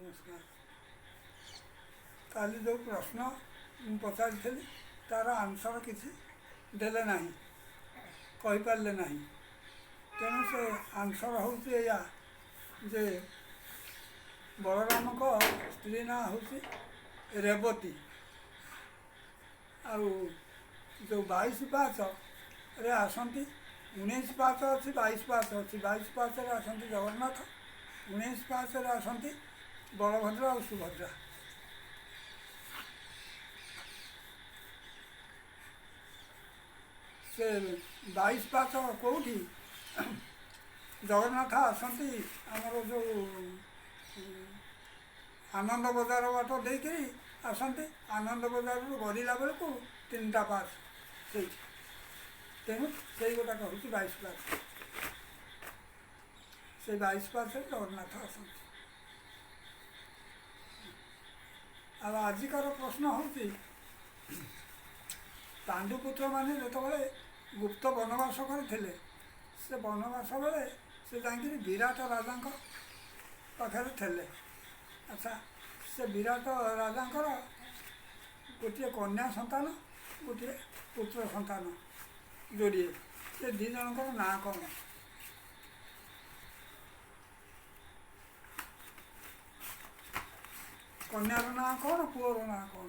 ନମସ୍କାର। କାଲି ଯେଉଁ ପ୍ରଶ୍ନ ମୁଁ ପଚାରିଥିଲି ତା'ର ଆନ୍ସର୍ କିଛି ଦେଲେ ନାହିଁ, କହିପାରିଲେ ନାହିଁ। ତେଣୁ ସେ ଆନ୍ସର୍ ହେଉଛି ଏଇଆ ଯେ ବଳରାମଙ୍କ ସ୍ତ୍ରୀ ନାଁ ହେଉଛି ରେବତୀ। ଆଉ ଯେଉଁ 22 ପାହାଚରେ ଆସନ୍ତି, 19 ପାହାଚ ଅଛି, 22 ପାହାଚ ଅଛି, 22 ପାହାଚରେ ଆସନ୍ତି ଜଗନ୍ନାଥ, 19 ପାହାଚରେ ଆସନ୍ତି ବଳଭଦ୍ର ଆଉ ସୁଭଦ୍ରା। ସେ 22 ପାହାଚ କେଉଁଠି ଜଗନ୍ନାଥ ଆସନ୍ତି? ଆମର ଯେଉଁ ଆନନ୍ଦ ବଜାର ବାଟ ଦେଇକରି ଆସନ୍ତି, ଆନନ୍ଦ ବଜାରରୁ ଗଡ଼ିଲା ବେଳକୁ 3ଟା ପାହାଚ ସେଇଠି। ତେଣୁ ସେଇ ଗୋଟାକ ହେଉଛି 22 ପାହାଚ। ସେଇ 22 ପାହାଚରେ ଜଗନ୍ନାଥ ଆସନ୍ତି। ଆଉ ଆଜିକାର ପ୍ରଶ୍ନ ହେଉଛି, ପାଣ୍ଡୁପୁତ୍ରମାନେ ଯେତେବେଳେ ଗୁପ୍ତ ବନବାସ କରିଥିଲେ, ସେ ବନବାସ ବେଳେ ସେ ଯାଇକିରି ବିରାଟ ରାଜାଙ୍କ ପାଖରେ ଥିଲେ। ଆଚ୍ଛା, ସେ ବିରାଟ ରାଜାଙ୍କର ଗୋଟିଏ କନ୍ୟା ସନ୍ତାନ, ଗୋଟିଏ ପୁତ୍ର ସନ୍ତାନ ଯୋଡ଼ିଏ, ସେ 2 ଜଣଙ୍କର ନାଁ କ'ଣ? କନ୍ୟାର ନାଁ କ'ଣ, ପୁଅର ନାଁ କ'ଣ?